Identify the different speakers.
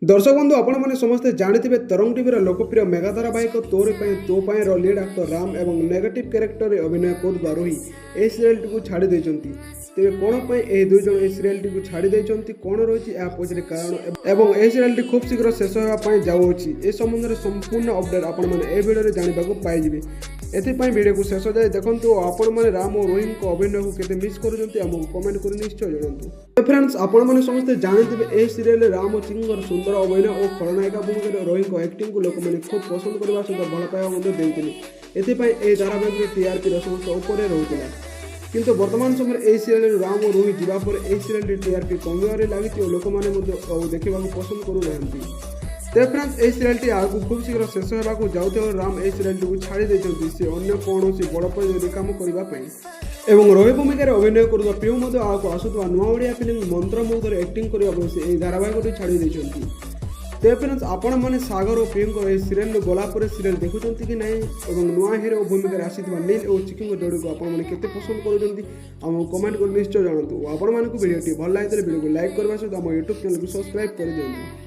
Speaker 1: ଦର୍ଶକ ବନ୍ଧୁ, ଆପଣମାନେ ସମସ୍ତେ ଜାଣିଥିବେ, ତରଙ୍ଗ ଟିଭିର ଲୋକପ୍ରିୟ ମେଗା ଧାରାବାହିକ ତୋରି ପାଇଁ ତୋ ପାଇଁର ଲିଡ୍ ଆକ୍ଟର ରାମ ଏବଂ ନେଗେଟିଭ୍ କ୍ୟାରେକ୍ଟରରେ ଅଭିନୟ କରୁଥିବା ରୋହି ଏହି ସିରିଏଲଟିକୁ ଛାଡ଼ି ଦେଇଛନ୍ତି। ତେବେ କ'ଣ ପାଇଁ ଏହି ଦୁଇ ଜଣ ଏହି ସିରିଏଲଟିକୁ ଛାଡ଼ି ଦେଇଛନ୍ତି, କ'ଣ ରହିଛି ଏହା ପଛରେ କାରଣ ଏବଂ ଏହି ସିରିଏଲଟି ଖୁବ୍ ଶୀଘ୍ର ଶେଷ ହେବା ପାଇଁ ଯାଉଅଛି, ଏ ସମ୍ବନ୍ଧରେ ସମ୍ପୂର୍ଣ୍ଣ ଅପଡେଟ୍ ଆପଣମାନେ ଏହି ଭିଡ଼ିଓରେ ଜାଣିବାକୁ ପାଇଯିବେ। ଏଥିପାଇଁ ଭିଡ଼ିଓକୁ ଶେଷ ଯାଏ ଦେଖନ୍ତୁ ଓ ଆପଣମାନେ ରାମ ଓ ରୋହିଙ୍କ ଅଭିନୟକୁ କେତେ ମିସ୍ କରୁଛନ୍ତି, ଆମକୁ କମେଣ୍ଟ କରି ନିଶ୍ଚୟ ଜଣାନ୍ତୁ। ଫ୍ରେଣ୍ଡସ୍, ଆପଣମାନେ ସମସ୍ତେ ଜାଣିଥିବେ, ଏହି ସିରିଏଲରେ ରାମ ଓ ଚିଙ୍ଗୁଙ୍କର ସୁନ୍ଦର ଅଭିନୟ ଓ ଖଳନାୟିକା ଭୂମିକାରେ ରୋହିଙ୍କ ଆକ୍ଟିଂକୁ ଲୋକମାନେ ଖୁବ୍ ପସନ୍ଦ କରିବା ସହିତ ଭଲ ପାଇବା ମଧ୍ୟ ଦେଉଥିଲେ। ଏଥିପାଇଁ ଏହି ଧାରାବାହିକର ଟିଆରପିର ସମସ୍ତ ଉପରେ ରହୁଥିଲା। କିନ୍ତୁ ବର୍ତ୍ତମାନ ସମୟରେ ଏହି ସିରିଏଲରୁ ରାମ ଓ ରୋହି ଯିବା ପରେ ଏହି ସିରିଏଲଟି ଟିଆରପି କମିବାରେ ଲାଗିଛି ଓ ଲୋକମାନେ ମଧ୍ୟ ଆଉ ଦେଖିବାକୁ ପସନ୍ଦ କରୁନାହାନ୍ତି। ତେବେ ଫ୍ରେଣ୍ଡସ୍, ଏହି ସିରିଏଲଟି ଆଗକୁ ଖୁବ୍ ଶୀଘ୍ର ଶେଷ ହେବାକୁ ଯାଉଥିବାରୁ ରାମ ଏହି ସିରିଏଲଟିକୁ ଛାଡ଼ି ଦେଇଛନ୍ତି, ସେ ଅନ୍ୟ କୌଣସି ବଡ଼ ପର୍ଯ୍ୟାୟରେ କାମ କରିବା ପାଇଁ। ଏବଂ ରୋହି ଭୂମିକାରେ ଅଭିନୟ କରୁଥିବା ପିଉ ମଧ୍ୟ ଆଗକୁ ଆସୁଥିବା ନୂଆ ଓଡ଼ିଆ ଫିଲ୍ମ ମନ୍ତ୍ରମୁଗ୍ଧରେ ଆକ୍ଟିଂ କରିବା ପାଇଁ ସେ ଏହି ଧାରାବାହିକଟି ଛାଡ଼ି ଦେଇଛନ୍ତି। ତେବେ ଫ୍ରେଣ୍ଡସ୍, ଆପଣମାନେ ସାଗର ଓ ପିଉଙ୍କର ଏହି ସିରିଏଲରୁ ଗଲା ପରେ ସିରିଏଲ ଦେଖୁଛନ୍ତି କି ନାହିଁ ଏବଂ ନୂଆ ହିରୋ ଭୂମିକାରେ ଆସିଥିବା ନୀଲ ଓ ଚିକିଙ୍କ ଯୋଡ଼ିକୁ ଆପଣମାନେ କେତେ ପସନ୍ଦ କରୁଛନ୍ତି, ଆମକୁ କମେଣ୍ଟ କରି ନିଶ୍ଚୟ ଜଣାନ୍ତୁ। ଓ ଆପଣମାନଙ୍କୁ ଭିଡ଼ିଓଟି ଭଲ ଲାଗିଥିଲେ ଭିଡ଼ିଓକୁ ଲାଇକ୍ କରିବା ସହିତ ଆମ ୟୁଟ୍ୟୁବ୍ ଚ୍ୟାନେଲକୁ ସବସ୍କ୍ରାଇବ୍ କରିଦିଅନ୍ତୁ।